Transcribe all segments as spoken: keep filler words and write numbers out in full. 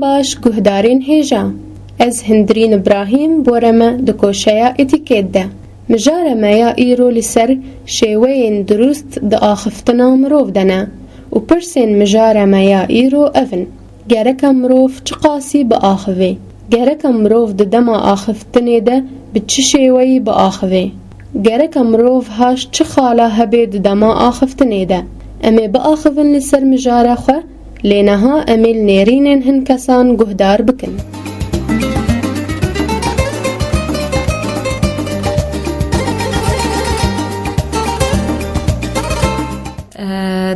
Baş guhdarên hêja. Ez Hindirîn Îbrahîm, bore me di koşeya Etîket de. Mijara me ya îro li ser şêweyên dirust di axiftina mirov de ne û pirsên mijara me ya îro ev in. Gereka mirov çiqasî biaxivê? Gereka mirov di dema axiftinê de bi çi şêweyî biaxivê? Gereka mirov haş çi xala hebe di dema axiftinê de? Em ê biaxivin li ser mijara xwe, lê niha em ê li nêrînên hin kesan guhdar bikin.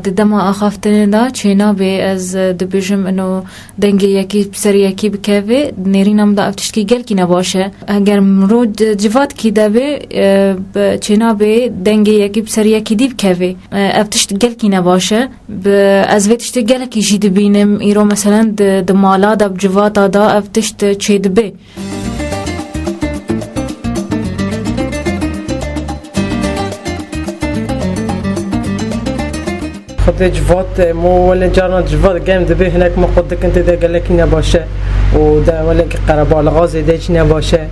Di dema axaftinê de çênabê ez, e, dibêjim ino dengê yekî bi ser yekî bikeve, nêrîna min de ev tiştkî gelkî ne baş e. Eger mirov di civatkî de be, e, bi çênabê dengê yekî bi ser yekî dî bikeve. E, ev tişt gelkî ne baş e. Bi, ez vê tiştê gelekî jî dibînim. Îro meselen di, di mala de, bi civata de ev tişt çêdibe. Xwedê civat, e, mo wele carna civat germ dibe, hinek me qut dikin tê de gelekî nebaş e. Û de wele qerebalixa zêde jî nebaş e.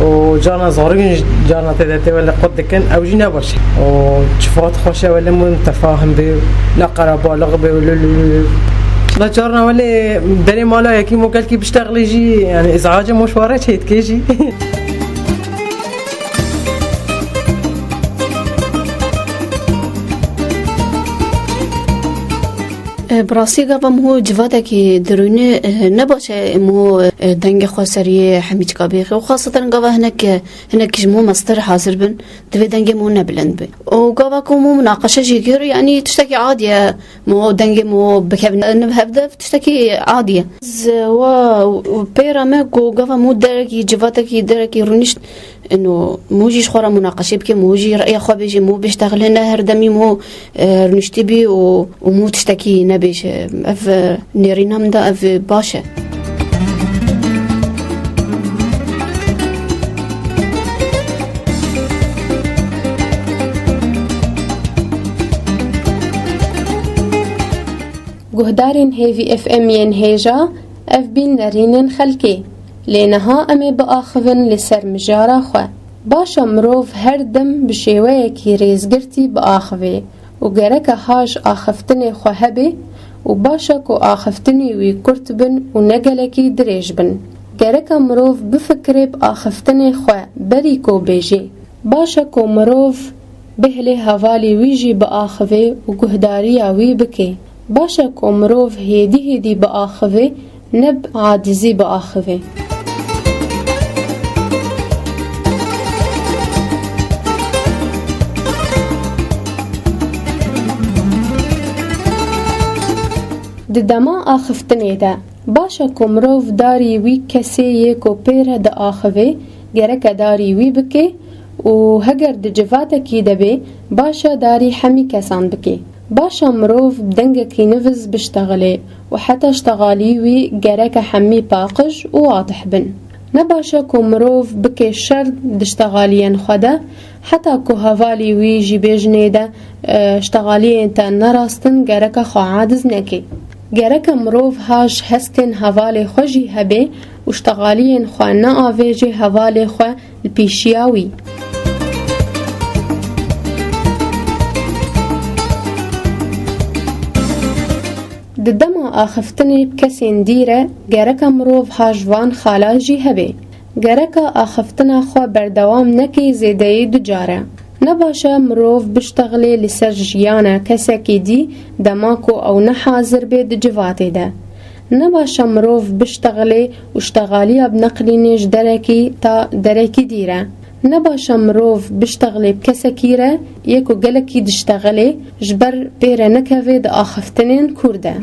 Û carna zarokên jî carna tê de tê wele qut dikin, ew jî nebaş e. Û civat xweş e, wele mo mutefahim be, ne qerebalix be, wele lü, lü, lü. La carna wele berê mala yekî mo gelkî biştexlê jî, yani îzace mo şware çêdike jî. E, bi rastî gava mo civatekî dirûnî, e, ne baş e mo, e, dengê xwe seriyê hemî çika bêxî. Û xaseten gava hinek, e, hinek ji mo mestir hazir bin, divê dengê mo ne bilind be. Û gava ku mo munaqeşe jî kir, yanî tiştekî adî ye. Mo dengê mo bikevin niv hevdev tiştekî adî ye. Ez wa pêra me ku gava mo derekî civatekî derekî rûnişt, ino mo jî ji xwe re munaqeşe bike, mo jî reya xwe bêje, mo biştexile, ne her demî mo, e, rûniştî bî û, û mo tiştekî nebêje. Ev, e, nêrîna min de ev baş e. Guhdarên Hêvî F M yên hêja, ev bîn nerînên xelkê. Lê niha em ê biaxivin li ser mijara xwe. Baş e mirov her dem bi şêweyekî rêzgirtî biaxive û gereke ha ji axiftinê xwe hebe û baş e ku axiftinê wî kurt bin û ne gelekî dirêj bin. Gereke mirov bifikire bi axiftinê xwe berî ku bêje. Baş e ku mirov bêhilê hevalê wî jî biaxive û guhdariya wî bike. Baş e ku mirov hêdî hêdî biaxive, ne bi acizî biaxive. Di dema axiftinê de, baş e ku mirov darî wî kesê yê ku pê re diaxive, gereke darî wî bike û heger di civatekî de bê, baş e darî hemî kesan bike. Baş e mirov bi dengekî niviz biştexile û heta ştexalî wî gereke hemî paqij û wadih bin. Ne baş e ku mirov bike şer di ştexaliyên xwe de, heta ku hevalî wî jî bêjinê de, e, ştexaliyên te ne rast in, gereke xwe aciz neke. Gereke mirov ha ji hestên hevalê xwe jî hebe û ştexaliyên xwe neavêje hevalê xwe li pêşiya wî. Di dema axiftinê bi kesên dî re gereke mirov ha ji van xala jî hebe. Gereke axiftina xwe berdewam neke zêdeyî du care. Ne baş e mirov biştexile li ser jiyana kesekî dî dema ku ew ne hazir bê di civatê de. Ne baş e mirov biştexile û ştexaliya bineqilîne ji derekî ta derekî dî re. Ne baş e mirov biştexile bi kesekî re yê ku gelekî diştexile ji ber pê re nekeve di axiftinên kûr de.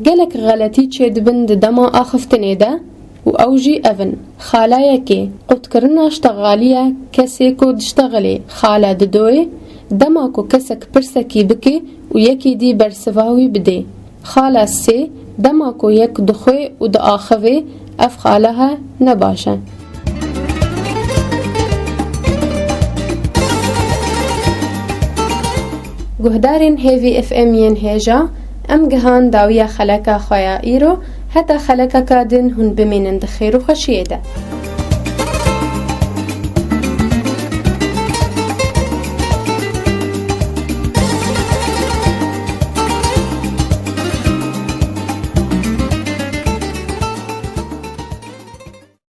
Gelek xeletî çêdibin di dema axiftinê de û ew jî ev in. Xala yekê, qutkirina ştexaliya kesê ku diştexilê. Xala didoyê, dema ku kesek pirsekî bike û yekî dî bersiva wî bidê. Xala sê, dema ku yek dixwe û diaxive, ev xala he ne baş e. Guhdarên Hêvî F M yên hêja, em gihan dawiya xeleka xwe ya îro, heta xelekeka din hûn bimînin di xêr û xweşiyê de.